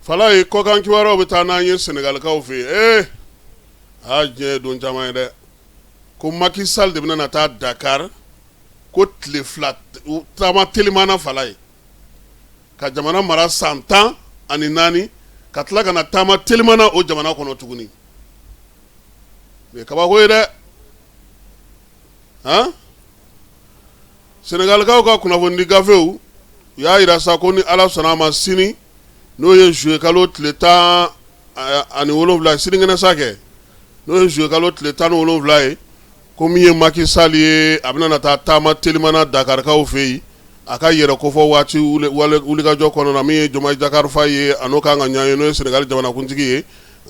Falaye, kɔkan kibaruyaw bɛ taa n'an ye Senegalikaw fɛ yen. Ee, aa, diɲɛ ye don caman ye dɛ. Ko Macky Sall de bɛna na taa Dakar ko tile 2 taama telimana. Falaye, ka jamana mara san 14, ka tila ka na taama telimana o jamana kɔnɔ tuguni. Nin ye kabako ye dɛ. Han, Senegalikaw ka kunnafonidi gafew, u y'a jira sa ko ni Ala sɔnna a ma, sini, n'o ye juillet kalo tile 17, sinikɛnɛ sa kɛ, n'o ye juillet kalo tile 17 ye, ko min ye Macky Sall ye, a bɛna na taa taama telimana Dakarikaw fɛ yen, a ka yɛrɛ kofɔ waati wulikajɔ kɔnɔna na. Min ye Diomaye Diakhar Faye ye, a n'o kan ka ɲɔgɔn ye, n'o ye Senegali jamanakuntigi ye,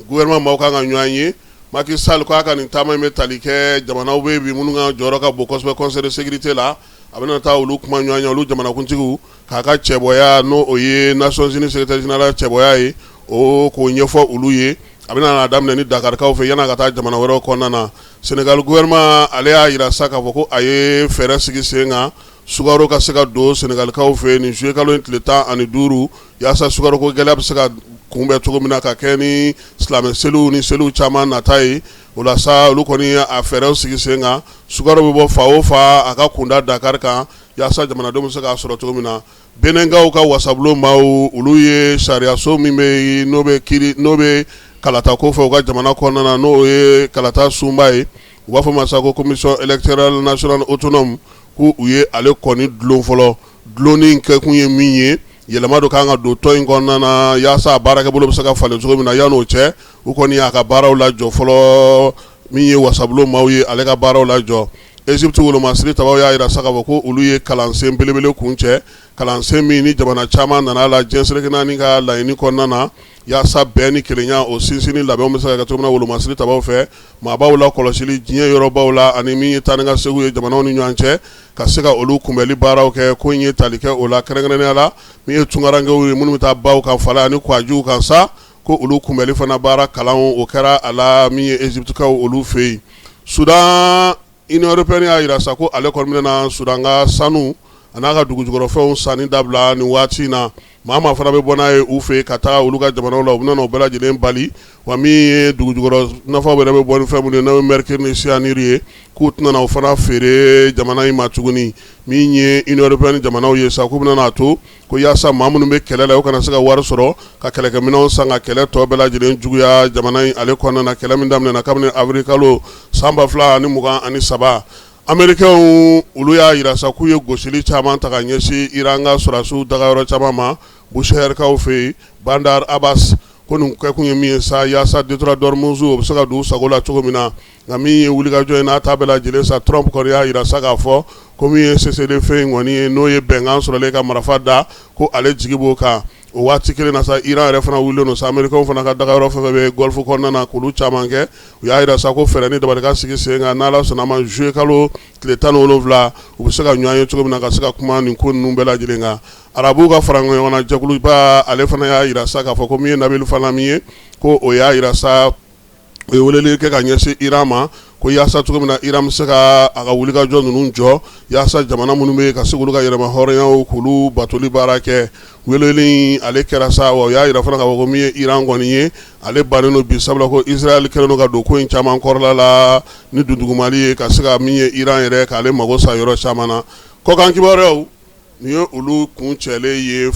gouvernement maaw kan ka ɲɔgɔn ye. Macky Sall ko a ka nin taama in bɛ tali kɛ jamanaw bɛ bi minnu ka jɔyɔrɔ ka bon kosɛbɛ Conseil de sécurité la. A bɛna taa olu kuma ɲɔgɔn ye, olu jamanakuntigiw, k'a ka cɛbɔya, n'o o ye Nations Unies secrétaire général cɛbɔya ye, o k'o ɲɛfɔ olu ye. A bɛna daminɛ ni Dakarikaw fɛ yan'a ka taa jamana wɛrɛw kɔnɔna na. Sénégal gouvernement, ale y'a jira sa k'a fɔ ko a ye fɛɛrɛ sigi sen kan, sukaro ka se ka don Senegalikaw fɛ nin juillet kalo in tile 15, yaasa sukaro ko gɛlɛya bɛ se ka kunbɛn cogo min na, ka kɛ ni silamɛ seliw ni seliw caman nata ye. O la sa, olu kɔni a fɛɛrɛw sigi sen kan, sukaro bɛ bɔ fa o fa, a ka kunda Dakar kan, yaasa jamanadenw bɛ se k'a sɔrɔ cogo min na. Benɛnkaw ka wasabulon maaw, olu ye sariyaso min bɛ yen, n'o bɛ kiiri, n'o bɛ kalata ko fɛ u ka jamana kɔnɔna na, n'o ye kalata sunba ye, u b'a fɔ ma sa ko Commission électorale nationale autonome, ko u ye ale kɔni dulon fɔlɔ. Dulonni kɛkun ye min ye, yɛlɛma dɔ kan ka don tɔn in kɔnɔna na, yaasa a baarakɛbolo bɛ se ka falen cogo min na. Yan'o cɛ, u kɔni y'a ka baaraw lajɔ fɔlɔ. Min ye wasabulon maaw ye, ale ka baaraw lajɔ. Égypte wolomasiri tabaw y'a jira sa k'a fɔ ko olu ye kalansen belebele kuncɛ, kalansen min ni jamana caman nana la diɲɛ seleke naani ka laɲini kɔnɔna na, yaasa bɛn ni kelenya o sinsinni labɛnw bɛ se ka kɛ cogo min na wolomasiri tabaw fɛ, maabaw la kɔlɔsili diɲɛ yɔrɔbaw la, ani min ye taa ni ka segin ye jamanaw ni ɲɔgɔn cɛ, ka se ka olu kunbɛnli baaraw kɛ. Ko in ye tali kɛ o la kɛrɛnkɛrɛnnenya la, min ye tunkarankew ye, minnu bɛ taa baw kan fala ani kwajiw kan sa, ko olu kunbɛnli fana baara kalan o kɛra a la, min ye Égyptekaw olu fɛ yen. Soudan, Union européenne y'a jira sa ko ale kɔni bɛna Soudan ka sanu a n'a ka dugujukɔrɔfɛnw sanni dabila nin waati in na. Maa maa fana bɛ bɔ n'a ye u fɛ ka taa olu ka jamanaw la, u bɛna o bɛɛ lajɛlen bali. Wa min ye dugujukɔrɔ nafaw yɛrɛ bɛ bɔ ni fɛn minnu ye, n'o ye mercure ni cyanure ye, k'u tɛna o fana feere jamana in ma tuguni. Min ye Union européenne jamanaw ye sa, k'u bɛna to ko yaasa maa minnu bɛ kɛlɛ la, u kana se ka wari sɔrɔ ka kɛlɛkɛminɛnw san ka kɛlɛ tɔ bɛɛ lajɛlen juguya jamana in ale kɔnɔna na, kɛlɛ min daminɛna kabini avril kalo san 2023. Américains, olu y'a jira sa k'u ye gosili caman ta ka ɲɛsin Iran ka sɔrɔdasiw dagayɔrɔ caman ma Bushehrkaw fɛ yen, Bandar Abbas. Ko nin kɛkun ye min ye sa, yaasa détroit d'Ormuz o bɛ se ka don u sago la cogo min na. Nka min ye wulikajɔ ye n'a ta bɛɛ lajɛlen sa, Trump kɔni y'a jira sa k'a fɔ ko min ye cessez-le-feu in kɔni ye, n'o ye bɛnkan sɔrɔlen ka marifa da, ko ale jigi b'o kan. O waati kelen na sa, Iran yɛrɛ fana wulilen don sa, Américains fana ka dagayɔrɔ fɛn fɛn bɛ Golfe kɔnɔna na, k'olu caman kɛ. U y'a jira sa ko fɛɛrɛ ni dabali ka sigi sen kan, n'Ala sɔnna a ma, juillet kalo tile 17, u bɛ se ka ɲɔgɔn ye cogo min na, ka se ka kuma nin ko ninnu bɛɛ lajɛlen kan. Arabuw ka fara ɲɔgɔn na jɛkuluba, ale fana y'a jira sa k'a fɔ ko min ye Nabil Fahmy ye, ko o y'a jira sa, o ye weleli kɛ ka ɲɛsin Iran ma, ko yaasa cogo min na Iran bɛ se ka a ka wulikajɔ ninnu jɔ, yaasa jamana minnu bɛ yen ka se k'olu ka yɛrɛma hɔrɔnyaw k'olu batoli baara kɛ. Weleli ale kɛra sa, wa o y'a jira fana k'a fɔ ko min ye Iran kɔni ye, ale bannen don bi, sabula ko Israël kɛlen don ka don ko in caman kɔrɔla la ni dundugumali ye, ka se ka min ye Iran yɛrɛ k'ale mago sa yɔrɔ caman na. Kɔkan kibaruyaw, nin ye olu kuncɛlen ye.